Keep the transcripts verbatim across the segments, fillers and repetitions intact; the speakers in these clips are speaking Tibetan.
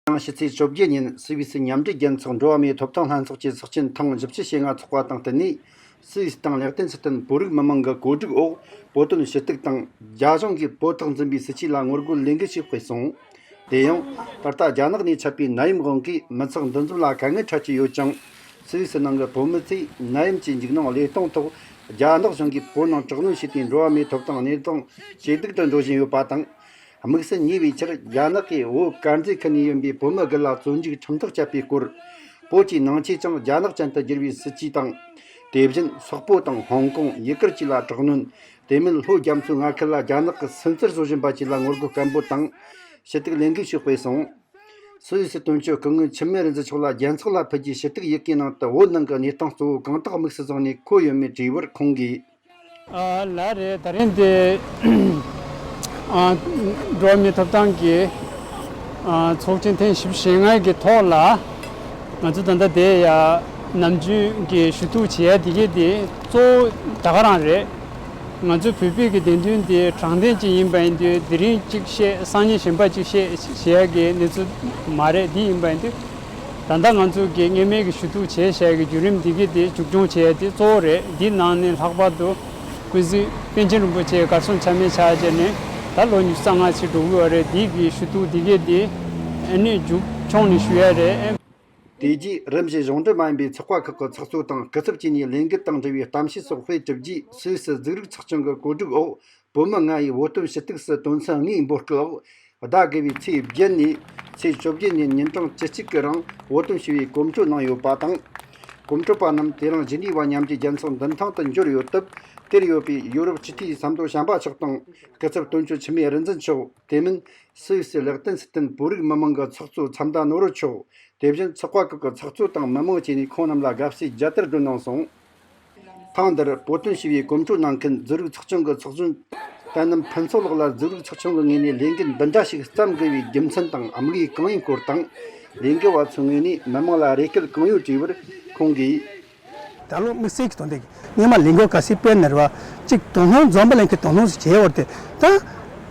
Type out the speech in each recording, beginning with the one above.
ཡང་ཕྱི་ཚེས་བཅོ་བརྒྱད་ཉིན་སུད་སི་མཉམ་འབྲེལ་རྒྱལ་ཚོགས་འགྲོ་བ་མིའི་ཐོབ་ཐང་ལྷན་ཚོགས་ཀྱི་ཚོགས་ཆེན་ཐེངས་བཞི་བཅུ་ཞེ་ལྔ་ཚོགས་པ་དང་བསྟུན་ནས། སུད་སི་དང་ལེག་ཏེན་སི་ཏན་བོད་རིགས་མི་མང་གི་གོ་སྒྲིག་འོག་བོད་དོན་ཞུ་གཏུག་དང་རྒྱ་གཞུང་གིས་བོད་ཐོག་འཛིན་པའི་སྲིད་བྱུས་ལ་ངོ་རྒོལ་ལས་འགུལ་ཞིག་སྤེལ་སོང་། དེ་ཡང་ད་ལྟ་རྒྱ་ནག་ནས་མཆེད་པའི་ནད་ཡམས་དབང་གིས་མི་ཚོགས་འདུ་འཛོམས་ལ་དཀའ་ངལ་འཕྲད་ཀྱི་ཡོད་ཅིང་། སུད་སི་ནང་གི་བོད་མི་ཚོས་ནད་ཡམས་ཀྱི་འཇིགས་སྣང་བློས་གཏོང་ཐོག་རྒྱ་ནག་གཞུང་གིས་བོད་ནང་དྲག་གནོན་བྱས་ཏེ་འགྲོ་བ་མིའི་ཐོབ་ཐང་གནས་སྟངས་ཇེ་སྡུག་ཏུ་འགྲོ་བཞིན་ཡོད་པ་དང་། དམིགས་བསལ་ཉེ་བའི་ཆར་རྒྱ་ནག་གིས་བོད་དཀར་མཛེས་ཁུལ་ནས་ཡིན་པའི་བོད་མི་དགུ་ལ་བཙོན་འཇུག་ཁྲིམས་ཐག་བཅད་པའི་སྐོར། བོད་ཀྱི་ནང་ཆོས་ཀྱང་རྒྱ་ནག་ཅན་དུ་བསྒྱུར་བའི་སྲིད་ཇུས་དང་། དེ་བཞིན་སོག་པོ་དང་ཧོང་ཀོང་ཡུ་གུར་བཅས་ལ་དྲག་གནོན། དེ་མིན་ལྷོ་རྒྱ་མཚོའི་མངའ་ཁུལ་ལ་རྒྱ་ནག་གིས་སུན་གཙེར་བཟོ་བཞིན་པ་བཅས་ལ་ངོ་རྒོལ་སྐད་འབོད་དང་། ཞུ་གཏུག་ལས་འགུལ་ཞིག་སྤེལ་སོང་། སུད་སི་དོན་གཅོད་སྐུ་ངོ་འཆི་མེད་རིག་འཛིན་མཆོག་ལ་རྒྱལ་ཚོགས་ལ་ཕུལ་རྒྱུའི་ཞུ་གཏུག་ཡི་གེའི་ནང་དུ་བོད་ནང་གི་གནས་སྟངས་གཙོ་བོ་གང་དག་དམིགས་སུ་བཟུང་ནས་འཁོད་ཡོད་མེད་དྲིས་པར་ཁོང་གིས། ཨ་ལགས་རེད། ད་རིང་འདི་ཨ་འགྲོ་བ་མིའི་ཐོབ་ཐང་གི་ཨ་ཚོགས་ཆེན་ཐེངས་བཞི་བཅུ་ཞེ་ལྔ་གི་ཐོག་ལ་ང་ཚོ་ད་ལྟ་དེ་ཡ་ནམ་རྒྱུན་གྱི་ཞུ་གཏུག་བྱེད་ཡ་དེ་གས་དེ་གཙོ་བོ་ད་ག་རང་རེད། ང་ཚོ་བོད་པའི་གི་བདེན་དོན་དེ་དྲང་བདེན་ཅིག་ཡིན་པ་ཡིན་དུས་དེ་རིང་གཅིག་བཤད་སང་ཉིན་གཞན་པ་གཅིག་བཤད་བྱེད་ཡ་གི་གནས་ཚུལ་མ་རེད། འདི་ཡིན་པ་ཡིན་དུས་ད་ལྟ་ང་ཚོ་གི་སྔོན་མའི་གི་ཞུ་གཏུག་བྱས་བྱས་ཀྱི་བརྒྱུད་རིམ་འདི་གས་དེ་མཇུག་སྐྱོང་བྱས་ཏེ་གཙོ་བོ་རེད། འདི་ནང་ནས་ལྷག་པར་དུ་ཀུན་གཟིགས་པཎ་ཆེན་རིན་པོ་ཆེ་གར་སོང་ཆ་མེད་ཆགས་བྱས་ནས་ད་ལོ་ཉི་ཤུ་རྩ་ལྔ་ཅིག་འགྲོ་གི་ཡོད་རེད། འདི་གི་ཞུ་གཏུག་འདི་གས་དེ་ཨ་ནི་མཇུག་སྐྱོང་ནས་ཞུ་ཡ་རེད། དེ་རྗེས་རིམ་བཞིན་གཞུང་འབྲེལ་མ་ཡིན་པའི་ཚོགས་པ་ཁག་གི་ཚོགས་གཙོ་དང་སྐུ་ཚབ་བཅས་ནས་ལས་འགུལ་དང་འབྲེལ་བའི་གཏམ་བཤད་སོགས་སྤེལ་གྲུབ་རྗེས་སུད་སི་གཟུགས་རིག་ཚོགས་ཆུང་གི་གོ་སྒྲིག་འོག་བོད་མི་ལྔ་ཡིས་བོད་དོན་ཞུ་གཏུག་སུ་དོན་ཚན་ལྔའི་འབོད་སྐུལ་འོག་ཟླ་དགུ་བའི་ཚེས་བརྒྱད་ནས་ཚེས་བཅོ་བརྒྱད་ཉིན་ཉིན་གྲངས་བཅུ་གཅིག་གི་རིང་བོད་དོན་ཞུ་བའི་གོམ་བགྲོད་གནང་ཡོད་པ་དང་། གོམ་བགྲོད་པ་རྣམས་དེ་རིང་ཇི་ནི་ཝ་མཉམ་འབྲེལ་རྒྱལ་ཚོགས་མདུན་ཐང་དུ་འབྱོར་ཡོད་སྟབས། དེར་ཡོད་པའི་ཡུ་རོབ་སྤྱི་འཐུས་ཟམ་གདོང་བྱམས་པ་མཆོག་དང་སྐུ་ཚབ་དོན་གཅོད་འཆི་མེད་རིག་འཛིན་མཆོག་དེ་མིན་སུད་སི་ལེག་ཏེན་སི་ཏན་བོད་རིགས་མི་མང་གི་ཚོགས་གཙོ་མཚམས་མདའ་ནོར་བུ་མཆོག་དེ་བཞིན་ཚོགས་པ་ཁག་གི་ཚོགས་གཙོ་དང་མི་མང་བཅས་ནས་ཁོང་རྣམས་ལ་དགའ་བསུའི་རྒྱལ་དར་སྒྲོན་གནང་སོང་། ཐེངས་འདིར་བོད་དོན་ཞུ་བའི་གོམ་བགྲོད་གནང་མཁན་གཟུགས་རིག་ཚོགས་ཆུང་གི་ཚོགས་གཞོན་དཔོན་རྣམ་ཕུན་ཚོགས་ལགས་ལ་གཟུགས་རིག་ཚོགས་ཆུང་གི་ངོས་ནས་ལས་འགུལ་འདི་འདྲ་ཞིག་བརྩམས་དགོས་པའི་རྒྱུ་མཚན་དང་དམིགས་ཡུལ་གང་ཡིན་སྐོར་དང་། ལས་འགུལ་བ་ཚོའི་ངོས་ནས་མི་མང་ལ་རེ་སྐུལ་གང་ཡོད་དྲིས་པར་ཁོང་གིས། ད་ལོ་དམིགས་བསལ་གྱི་དོན་དེ་སྔོན་མ་ལས་འགུལ་ག་ཚོད་སྤེལ་ན་རེད་བ། གཅིག་དོ་སྣང་འཛོམས་པ་ལྷན་རྒྱས་དོ་སྣང་ཞིག་བྱས་ཡོད་རེད་དེ།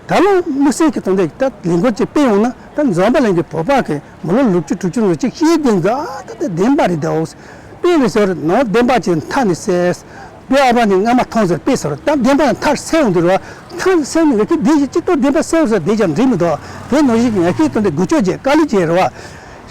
ད་ད་ལོ་དམིགས་བསལ་གྱི་དོན་དེ་ད་ལས་འགུལ་ཅིག་སྤེལ་ཡོང་ན་ད་འཛོམས་པ་ལྷན་རྒྱས་བོད་པ་གི་མི་ལོ་དྲུག་ཅུ་དྲུག་ཅུ་ནང་གཅིག་ཤེས་ལྡན་གི་ཨ་ད་ད་བདེན་པ་རེད་དོ། དཔེ་མི་སྲིད་ནོར་བདེན་པ་ཅིག་མཐའ་ནས་གསལ། བོད་ཨ་ཕ་ནི་སྔ་མ་མཐོང་ཟེར་དཔེ་ཟེར་ད་བདེན་པ་མཐའ་གསལ་ཡོང་དུས་རེད་བ། མཐའ་གསལ་ནས་ངས་ཀྱི་བདེ་ཞིག་གཅིག་ཏུ་བདེན་པ་གསལ་ཟེར་བདེ་ཀྱང་འགྲིག་མི་འདུག་དེ་ནོར་ཞིག་ངས་ཀྱི་དོན་དེ་དགུ་ཅོ་བརྒྱད་དཀའ་ལས་བྱས་རེད་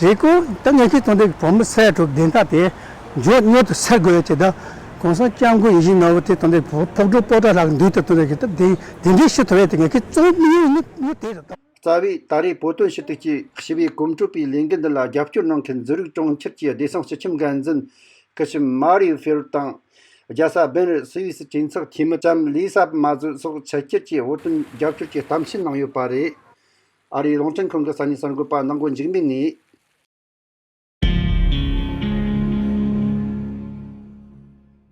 བ། རེད་ཀོ། ད་ངས་ཀྱི་དོན་དེ་བོད་མི་སེར་གྲོགས་བདེན་མཐའ་དེ། མགྱོགས་མྱུར་དུ་སེལ་དགོས་ཡོད་ཅེས་དང་། གོང་ས་སྐྱབས་མགོན་ཡིད་བཞིན་ནོར་བུ་དེ་དང་དེ་བོད་ཕོགས་སྒྲུབ་པོ་ཏ་ལགས་འདུས་དེ་དང་དེ་གི་ད་དེ་དེ་འདྲའི་ཞུ་ཐུབ་ཡས་དེ་ངས་ཀྱི་གཙོ་བོ་དམིགས་ཡུལ་ནི་ནི་དེ་རེད་དོ། རྩ་བའི་ད་རེས་བོད་དོན་ཞུ་གཏུག་ཅེས་ཞུ་བའི་གོམ་བགྲོད་པའི་ལས་འགུལ་འདི་ལ་རྒྱབ་སྐྱོར་གནང་མཁན་ཛུ་རིག་གྲོང་ཁྱེར་གྱི་བདེ་སྲུང་སྤྱི་ཁྱབ་འགན་འཛིན་སྐུ་ཞབས་མ་རིའུ་ཧྥེ་རུ་དང་། རྒྱལ་ས་སྦན་རི་སུད་སི་གྲོས་ཚོགས་འཐུས་མི་ལྕམ་ལི་ས་མ་ཟུ་སོགས་ཕྱི་རྒྱལ་གྱི་བོད་དོན་རྒྱབ་སྐྱོར་གྱི་གཏམ་བཤད་གནང་ཡོད་པ་རེད། ཨ་རིའི་རླུང་འཕྲིན་ཁང་གི་ས་གནས་གསར་འགོད་པ་ནང་སྒོ་འཇིགས་མེད་ནས།